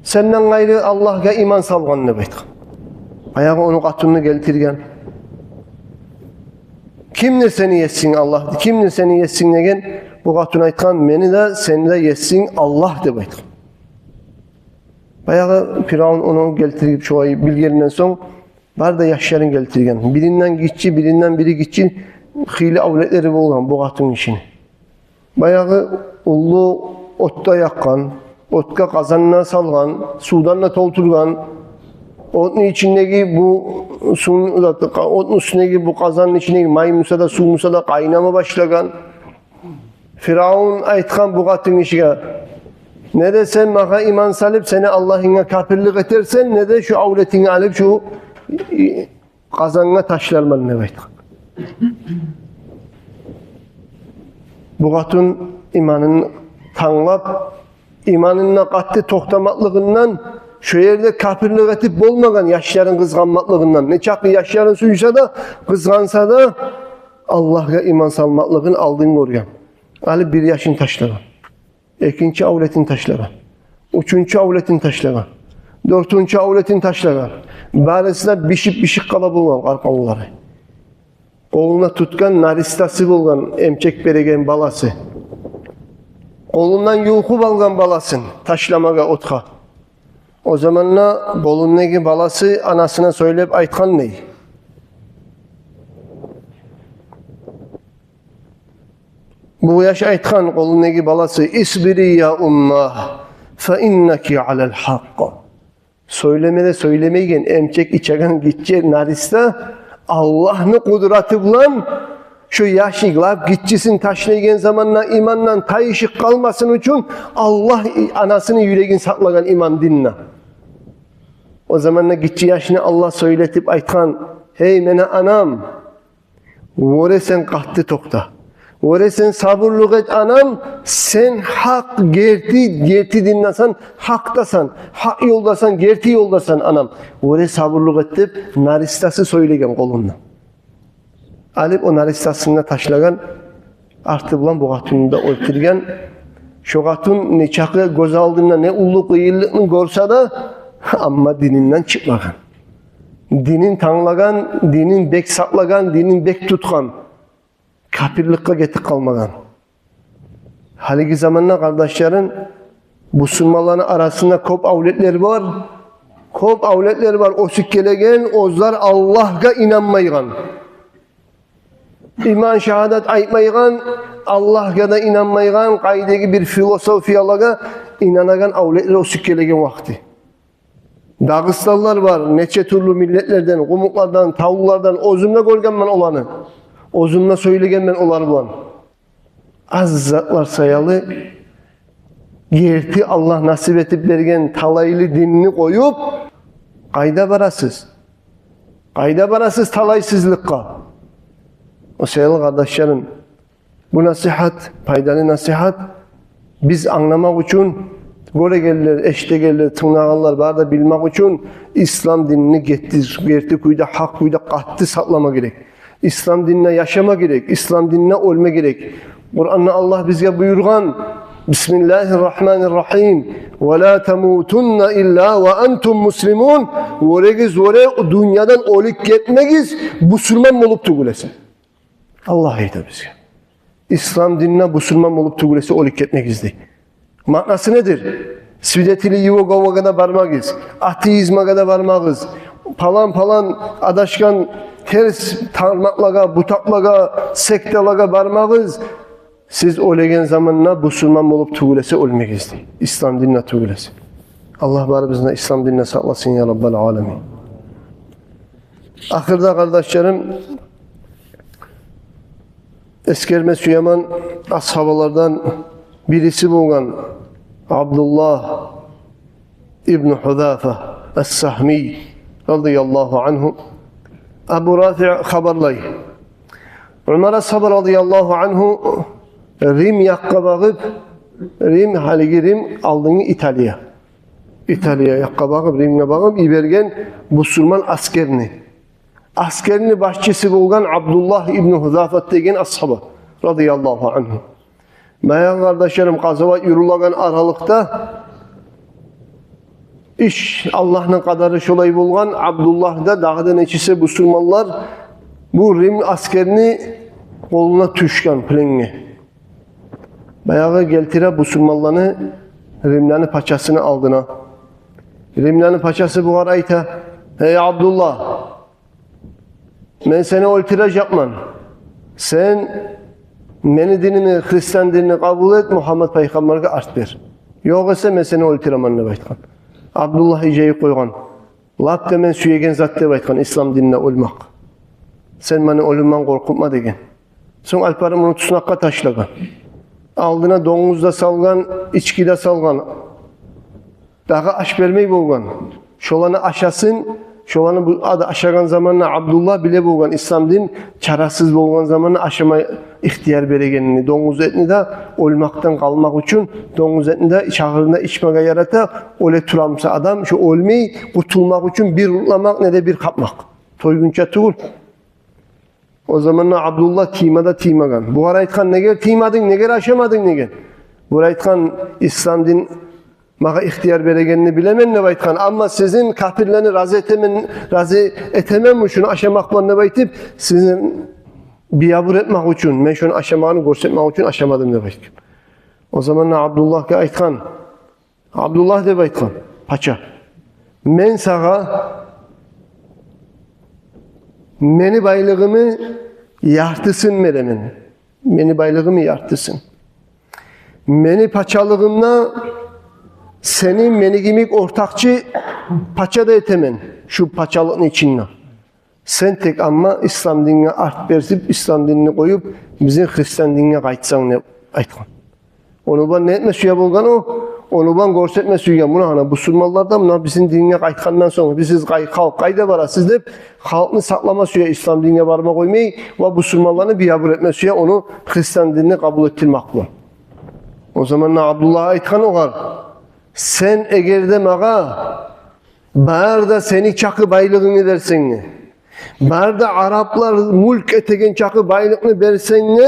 «Сенден къайры Аллагьгъа иман салгъан», – деп айтгъан. Баягъы ону къатынын гелтирген. «Кимдир сени есинг, Аллагь? Кимдир сени есинг?» – деген. Бу къатын айтгъан: «Мени де, сени де есинг Аллагь», – деп айтгъан. Баягъы Фиръавун ону гелтирип, шолай билгенинден сонг, бары да яшларын гелтирген. Биринден гиччи, биринден бири гиччи, хыйлы авлетлери болгъан бу къатын гишини. Баягъы уллу отда якъгъан, отгъа къазанны салгъан, сувдан да толтургъан. Отну ичиндеги бу сувну, отну уьстюндеги бу къазанны ичиндеги май буса да, сув буса да къайнама башлагъан. Фиръавун айтгъан бу къатын гишиге: Не де сен магъа иман салып, сени Аллагьынга капирлик этерсен, не де шу авлетинги алып шу, и, къазангъа ташларман деп айтгъан. Бу къатын иманын танглап, иманында къатты токътамакълыгъындан, шо ерде капирлик этип болмагъан, яшларын къызгъанмакълыгъындан. Нечакъы яшларын сюйсе де, къызгъанса да, Аллагьгъа иман салмакълыгъын алдын гёрген. Алып бир яшын ташлагъан. Экинчи авлетин ташлагъан. Уьчюнчю авлетин ташлагъан. Дёртюнчю авлетин ташлагъан. Барысы да бишип-бишип къала болгъан къаркъавуллары. Къолуна тутгъан наристасы болгъан, эмчек береген баласы. Къолундан юлкъуп алгъан баласын ташламагъа отгъа. О заманда къолундагъы баласы анасына сёйлеп айтгъан дей. Бу яш айтгъан, къолундагъы баласы: «Исбири я умма, фа иннаки алал хакъ». Сёйлеме де сёйлемейген, эмчек ичеген гиччи нариста Аллагьны къудраты булан шо яшны, лап гиччисин ташлайгъан заманда имандан тайышып къалмасын учун Аллагь анасыны юрегин сакълагъан иман динде. О заманда гиччи яшны Аллагь сёйлетип айтгъан: «Гьей, мени анам, оьре сен къатты токъта. Оьре сен сабурлукъ эт, анам, сен гьакъ, герти, герти диндасан, гьакъдасан, гьакъ ёлдасан, герти ёлдасан, анам. Оьре сабурлукъ эт», — деп наристасы сёйлеген къолунда. Алып о наристасын да ташлагъан, арты булан бу къатынны да оьлтюрген. Шо къатын нечакъы гёз алдында не уллу къыйынлыкъны гёрсе де, амма дининден чыкъмагъан. Динин танглагъан, динин бек сакълагъан, динин бек тутгъан. Капирликге гетип къалмагъан. Гьалиги заманда, къардашларым, бусурманланы арасында кёп авлетлер бар. Кёп авлетлер бар, оьсюп гелеген, оьзлер Аллагьгъа инанмайгъан. Иман шагьадат айтмайгъан, Аллагьгъа да инанмайгъан, къайдагъы бир философиялагъа инанагъан авлетлер оьсюп гелеген вакъти. Дагъыстанлылар бар, нече тюрлю миллетлерден, къумукълардан, тавлулардан, оьзюм де гёргенмен оланы. Оьзюм де сёйлегенмен олар булан. Аз затлар саялы герти Аллагь насип этип берген талайлы динни къоюп, къайда барасыз? Къайда барасыз талайсызлыкъгъа? О саялы, къардашларым, бу насигьат, пайдалы насигьат. Биз англамакъ учун, гёрегенлер, эшитегенлер, тынглагъанлар бары да билмек учун, ислам динни герти, герти кюйде, гьакъ кюйде къатты сакълама герек. Ислам динде яшама герек, ислам динде оьлме герек. Къуранда Аллагь бизге буюргъан: «Бисмиллагьир рагьманир рагьим. Ва ла тамутунна илла ва антум муслимун». Оьрегиз, оьре, дюньядан оьлюп гетмегиз бусурман болуп тюгюл эсе. Аллагь айта бизге. Ислам динде бусурман болуп тюгюл эсе оьлюп гетмегиз дей. Маънасы недир? Свидетели Иеговагъа да бармагъыз, атеизмге де бармагъыз, палан-палан адашгъан терс тармакълагъа, бутакълагъа, секталагъа бармагъыз. Сиз оьлеген заманда бусурман болуп тюгюл эсе оьлмегиз дей. Ислам динде тюгюл эсе. Аллагь барыбызны да ислам динде сакъласын, я Раббал аламин. Ахырда, къардашларым, эсгерме сюемен, асгьабалардан бириси болгъан Абдуллагь ибну Гьузафа ас-Сагьмий радияллагьу ангьу. Абу Рафи хабарлай. Умар асгьаба радияллагьу ангьу Рим якъгъа багъып, Рим, гьалиги Рим, алдынгъы Италия. Италия якъгъа багъып, Римге багъып йиберген бусурман аскерни. Аскерни башчысы болгъан Абдуллагь ибну Гьузафат деген асгьаба, радияллагьу ангьу. Баягъы, къардашларым, къазават юрюлеген аралыкъда иш, Аллагьны къадары шолай болгъан, Абдуллагь да, дагъы да нечесе бусурманлар бу Рим аскерни къолуна тюшген пленге. Баягъы гелтире бусурманланы Римлени пачасыны алдына. Римлени пачасы бугъар айта: «Гьей, Абдуллагь, мен сени оьлтюрежекмен. Сен мени диними, христиан динни къабул эт, Мугьаммат пайхаммаргъа арт бер. Ёгъесе мен сени оьлтюремен», — деп айтгъан. Абдуллагь иржайып къойгъан. «Лап да мен сюеген зат, — деп айтгъан, — ислам динде оьлмек. Сен мени оьлюмден къоркъутма», — деген. Сонг алып барып муну туснакъгъа ташлагъан. Алдына донгуз да салгъан, ички де салгъан. дагъы аш бермей болгъан. Шоланы ашасын, шоланы бу ада ашагъан заманда Абдуллагь биле болгъан ислам дин чарасыз болгъан заманда ашама ихтияр берегенни. Донгуз этни де оьлмекден къалмакъ учун, донгуз этни де чагъырында ичмеге ярата, оьле турамса адам, шо оьлмей къутулмакъ учун бир уртламакъ, не де бир къапмакъ. Тойгъунча тюгюл. О заманда Абдуллагь тийме де тиймеген. Бугъар айтгъан: «Неге тиймединг, неге ашамадынг?» – деген. Бугъар айтгъан: «Ислам дин магъа ихтияр берегенни билемен, – деп айтгъан, – амма сизин капирлени рази этемен, рази этеменми шуну ашамакъ булан деп айтып, сизин биябур этмек учун, мен шуну ашамагъанны гёрсетмек учун ашамадым», – деп айтгъан. О заманда Абдуллагьгъа айтгъан: «Абдуллагь, – деп айтгъан, – пача, мен сагъа мени байлыгъымны яртысын беремен. Мени байлыгъымны яртысын. Мени пачалыгъымда сени мени йимик ортакъчы пача да этемен шу пачалыкъны ичинде. Сен тек амма ислам динге арт берип, ислам динни къоюп, бизин христиан динге къайтсанг», – деп айтгъан. Ону булан не этме сюе болгъан о? Ону булан гёрсетме сюйген: «Муна гьана бусурманлар да муна бизин динге къайтгъандан сонг, биз, сиз къай-, халкъ къайда барасыз?» – деп, халкъны сакълама сюе, ислам динге барма къоймай, ва бусурманланы биябур этме сюе ону христиан динни къабул этдирмек булан. О заманда Абдуллагь айтгъан огъар: «Сен эгер де магъа бары да сени чакъы байлыгъынгны берсенг де, бары да араплар мюлк этеген чакъы байлыкъны берсенг де,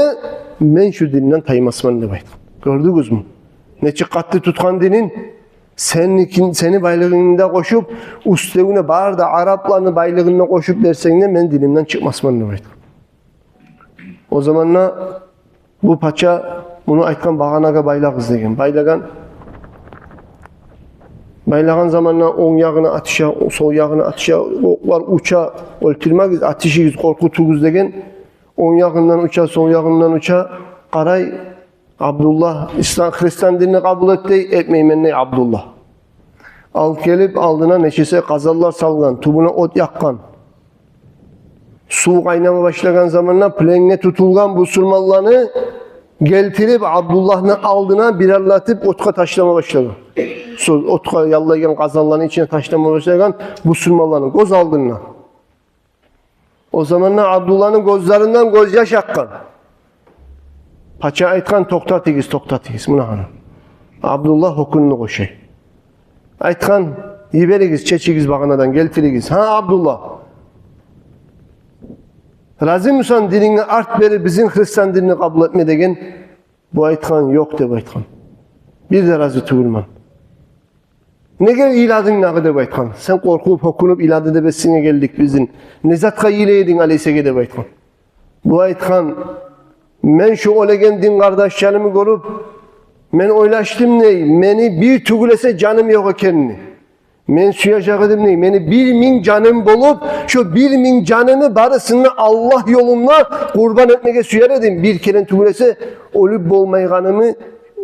мен шу динден таймасман», – деп айтгъан. Гёрдюгюзмю? Нечик къатты тутгъан динин? «Сени, сени байлыгъынгны да къошуп, уьстевюне бары да арапланы байлыгъын да къошуп берсенг де, мен динимден чыкъмасман», – деп айтгъан. О заманда бу пача муну айтгъан: «Багъанагъа байлагъыз», – деген. Байлагъан. Байлагъан заманда онг ягъына атыша, сол ягъына атыша, окълар уча, «Оьлтюрмегиз, атышыгъыз, къоркъутугъуз», – деген. Онг ягъындан уча, сол ягъындан уча, къарай, Абдуллагь ислам, христиан динни къабул эт дей, этмеймен дей Абдуллагь. Алып гелип алдына нечесе къазанлар салгъан, тюбюне от якъгъан. Сув къайнама башлагъан заманда пленге тутулгъан бусурманланы гелтирип Абдуллагьны алдына бирерлетип отгъа ташлама башлагъан. Сол отгъа яллайгъан къазанланы ичине ташлама башлагъан бусурманланы гёз алдында. О заманда Абдуллагьны гёзлеринден гёзьяш акъгъан. Пача айтгъан: «Токътатыгъыз, токътатыгъыз, муна гьана». Абдуллагь гьёкюнюню къошай. Айтгъан: «Йиберигиз, чечигиз багъанадан, гелтиригиз. Гьа, Абдуллагь, разимисен дининге арт берип, бизин христиан динни къабул этме?» – деген. Бу айтгъан: «Ёкъ, – деп айтгъан, – бир де рази тюгюлмен». «Неге йыладынг дагъы?» – деп айтгъан. «Сен къоркъуп, гьёкюнюп йыладынг деп эсинге гелдик бизин. Не затгъа йыла эдинг алайса эге?» – деп айтгъан. Бу айтгъан: «Мен шу оьлеген дин къардашларымны гёрюп, мен ойлашдым дей, мени бир тюгюл эсе жаным ёкъ экенни. Мен сюежек эдим дей, мени бир минг жаным болуп, шу бир минг жанымны барысын да Аллагь ёлунда къурбан этмеге сюер эдим. Бир керен тюгюл эсе оьлюп болмайгъаныма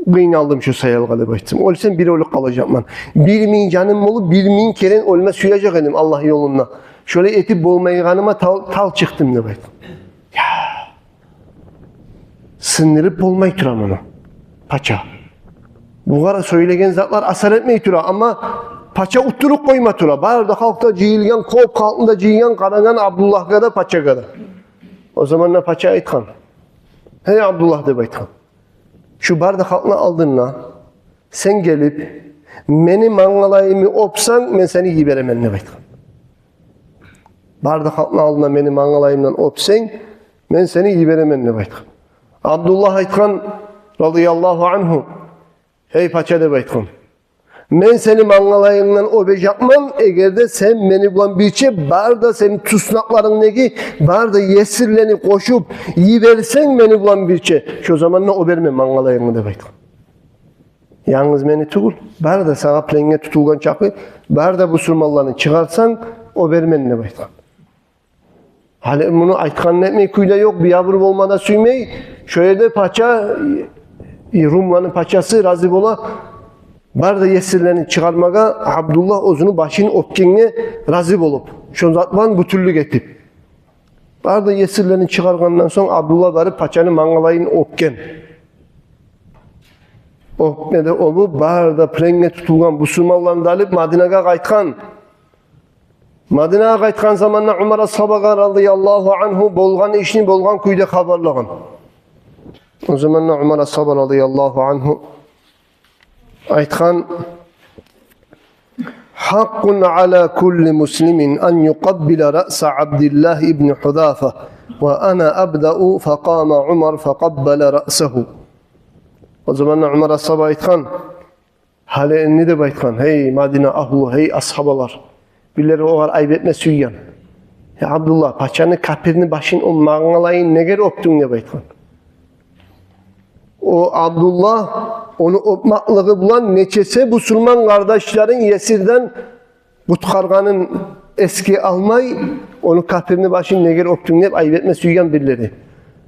къыйналдым шу саялгъа», – деп айтгъан. «Оьлсем, бир оьлюп къалажакъман. Бир минг жаным болуп, бир минг керен оьлме сюежек эдим Аллагь ёлунда. Шолай этип болмайгъаныма тал, тал чыкъдым», – деп айтгъан. Я! Сындырып болмай тура муну пача. Бугъар сёйлеген затлар асар этмей тура, амма пача уттуруп къойма тура. Бары да халкъ да жыйылгъан, кёп халкъны да жыйгъан, къарагъан Абдуллагьгъа да, пачагъа да. О заманда пача айтгъан: «Гьей, Абдуллагь, – деп айтгъан, – шу бары да халкъны алдында сен гелип, мени мангалайымны оьпсенг, мен сени йиберемен», – деп айтгъан. «Бары да халкъны алдында мени мангалайымдан оьпсенг, мен сени йиберемен», – деп айтгъан. Абдуллагь айтгъан, радияллагьу ангьу: «Гьей пача, – деп айтгъан, – мен сени мангалайынгдан оьбежекмен, эгер де сен мени булан бирче бары да сени туснакъларынгдагъы бары да есирлени къошуп йиберсенг мени булан бирче, шо заманда оьбермен мангалайынгны», – деп айтгъан. «Янгыз мени тюгюл, бары да сагъа пленге тутулгъан чакъы, бары да бусурманланы чыгъарсанг, оьбермен», – деп айтгъан. Гьали муну айтгъанын этмей кюй де ёкъ, биябур болма да сюймей. Шо ерде пача, и, румланы пачасы рази бола бары да есирлени чыгъармагъа, Абдуллагь оьзюню башын оьпгенге рази болуп, шо зат булан бютюнлюк этип. Бары да есирлени чыгъаргъандан сонг, Абдуллагь барып пачаны мангалайын оьпген. Оьпмеде оьбюп, бары да пленге тутулгъан бусурманланы да алып, Мадинагъа къайтгъан. Мадинагъа къайтгъан заманда Умар асгьабагъа, радияллагьу ангьу, болгъан ишни болгъан кюйде хабарлагъан. О заманда Умар асгьаба, радияллагьу ангьу, айтгъан: «حق على كل مسلم أن يقبل رأس عبد الله بن حذافة، وأنا أبدأ». فقام عمر فقبل رأسه. О заманда Умар асгьаба айтгъан: «Гьали энни, — деп айтгъан, — гьей, Мадина агьлю, гьей, асгьабалар». Бирлери огъар айып этме сюйген: «Гьей, Абдуллагь, пачаны, капирни башын, о мангалайын негер оьпдюнг?» — деп айтгъан. О Абдуллагь ону оьпмакълыгъы булан нечесе бусурман къардашларын есирден къутгъаргъанын эсге алмай, ону, капирни башын негер оьпдюнг деп айып этме сюйген бирлери.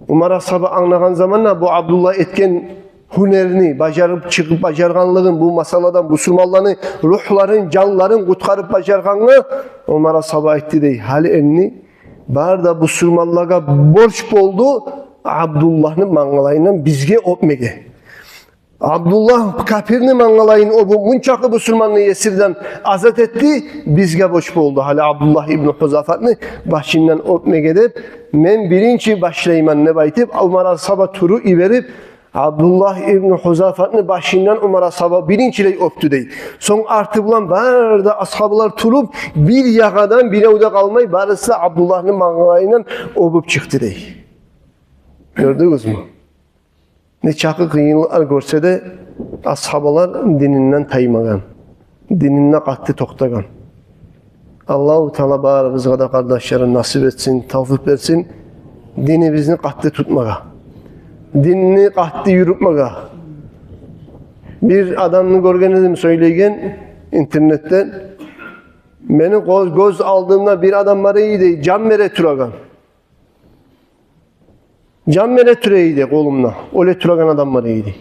Умар асгьаба англагъан заманда бу Абдуллагь этген гьюнерни, бажарып чыгъып бажаргъанлыгъын, бу масъаладан бусурманланы ругьларын, жанларын къутгъарып бажаргъангъа, Умар асгьаба айтды дей: «Гьали энни бары да бусурманлагъа борч болду Абдуллагьны мангалайындан бизге оьпмеге. Абдуллагь капирни мангалайын оьбюп, мунчакъы бусурманны есирден азат этди, бизге борч болду гьали Абдуллагь ибну Гьузафатны башындан оьпмеге деп, мен биринчи башлайман», — деп айтып, Умар асгьаба туруп йиберип, Абдуллагь ибну Гьузафатны башындан Умар асгьаба биринчилей оьпдю дей. Сонг арты булан бары да асгьабалар туруп, бир ягъадан бирев де къалмай, барысы да Абдуллагьны мангалайындан оьбюп чыкъды дей. Гёрдюгюзмю? Нечакъы къыйынлыкълар гёрсе де, асгьабалар дининден таймагъан, дининде къатты токътагъан. Аллагьу Таала барыбызгъа да, къардашларым, насип этсин, тавфикъ берсин динибизни къатты тутмагъа, динни къатты юрютмеге. Бир адамны гёрген эдим сёйлейген интернетде: «Мени гёз, гёз алдымда бир адам бар эди, дей, жан бере турагъан. Жан бере тура эди къолумда, оьле турагъан адам бар эди.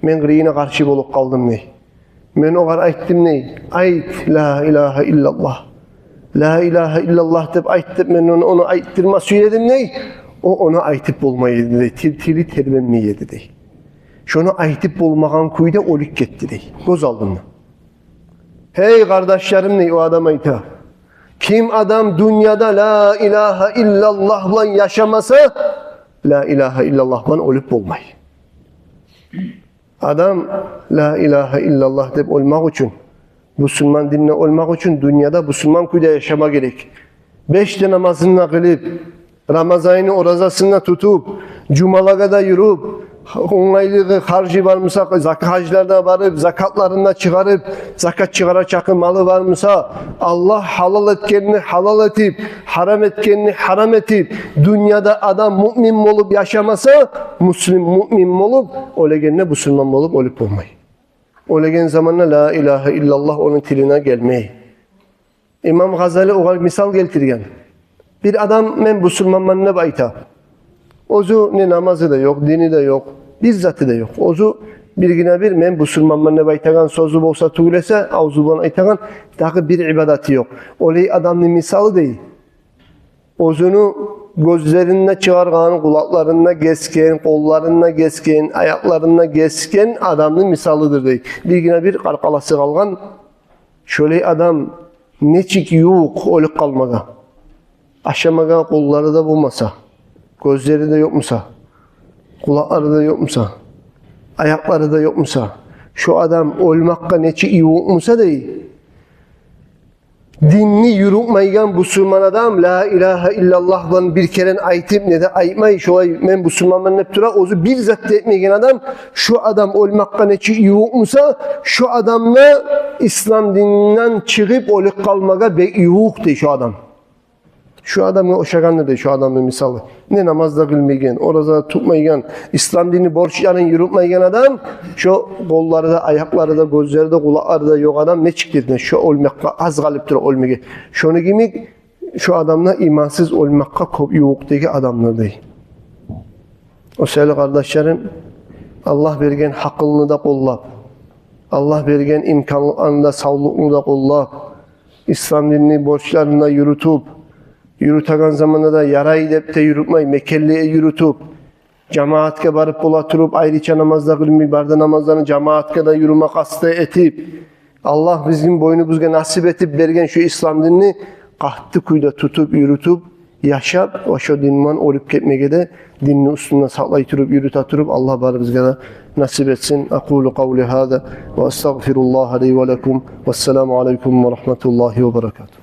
Мен къырыйына къаршы болуп къалдым, — дей. — Мен огъар айтдым, — дей, — айт, ла илагьа иллаллагь, ла илагьа иллаллагь деп айт деп мен ону, ону айтдырма сюе эдим, — дей. — О ону айтып болмай эди, — дей, — тил, тили тербенмей эди, — дей. — Шону айтып болмагъан кюйде оьлюп гетди, — дей, — гёз алдымда». Гьей къардашларым, — дей, о адам айта, — ким адам дюньяда ла илагьа иллаллагь булан яшамаса, ла илагьа иллаллагь булан оьлюп болмай. Адам ла илагьа иллаллагь деп оьлмек учун, бусурман динде оьлмек учун дюньяда бусурман кюйде яшама герек. Беш де намазын да къылып, Рамазанны оразасын да тутуп, жумалагъа да юрюп, онгайлыгъы, харжы бар буса, зак-, гьажларына барып, закатларын да чыгъарып, закат чыгъарар чакъы малы бар буса, Аллагь гьалал этгенни гьалал этип, гьарам этгенни гьарам этип, дюньяда адам муъмин болуп яшамаса, муслим, муъмин болуп, оьлегенде бусурман болуп оьлюп болмай. Оьлеген заманда ла илагьа иллаллагь ону тилине гелмей. Имам Гъазали огъар мисал гелтирген. Бир адам «мен бусурманман» деп айта. Оьзю не намазы да ёкъ, дини де ёкъ, бир заты да ёкъ. Оьзю биргине бир «мен бусурманман» деп айтагъан сёзю болса тюгюл эсе, авзу булан айтагъан, дагъы бир ибадаты ёкъ. Олай адамны мисалы, — дей, — оьзюню гёзлерин де чыгъаргъан, къулакъларын да гесген, къолларын да гесген, аякъларын да гесген адамны мисалыдыр, — дей. — Биргине бир къаркъарасы къалгъан шолай адам нечик ювукъ оьлюп къалмагъа? Ашамагъа къоллары да болмаса, гёзлери де ёкъ буса, къулакълары да ёкъ буса, аякълары да ёкъ буса, шо адам оьлмекге нечик ювукъ буса, — дей. — Динни юрютмейген бусурман адам ла илагьа иллаллагь булан бир керен айтып, не де айтмай, шолай «мен бусурманман» деп тура, оьзю бир зат да этмейген адам, шо адам оьлмекге нечик ювукъ буса, шо адам да ислам дининден чыгъып оьлюп къалмагъа бек ювукъ, — дей, — шо адам. Шо адамгъа ошагъандыр, — дей, — шо адамны мисалы. Не намаз да къылмайгъан, ораза да тутмайгъан, ислам динни борчларын юрютмейген адам, шо къоллары да, аякълары да, гёзлери де, къулакълары да ёкъ адам нечикдир, — дей, — шо оьлмекге аз къалып тура оьлмеге. Шону йимик шо адам да имансыз оьлмекге кёп ювукъ деген адамдыр», — дей. О саялы, къардашларым, Аллагь берген гьакъылны да къоллап, Аллагь берген имканлыкъланы да, савлукъну да къоллап, ислам динни борчларын да юрютюп, юрютеген заманда да ярай деп де юрютмей, мекенли юрютюп, жамаатгъа барып бола туруп, айрыча намаз да къылмай, бары да намазланы жамаатгъа да юрюме къаст этип, Аллагь бизин бойнубузгъа насип этип берген шу ислам динни къатты кюйде тутуп, юрютюп, яшап, ва шо дин булан оьлюп гетмеге де, динни уьстюнде сакълай туруп, юрюте туруп, Аллагь барыбызгъа да насип этсин. أقول قولي هذا وأستغفر الله لي ولكم. والسلام عليكم ورحمة الله وبركاته.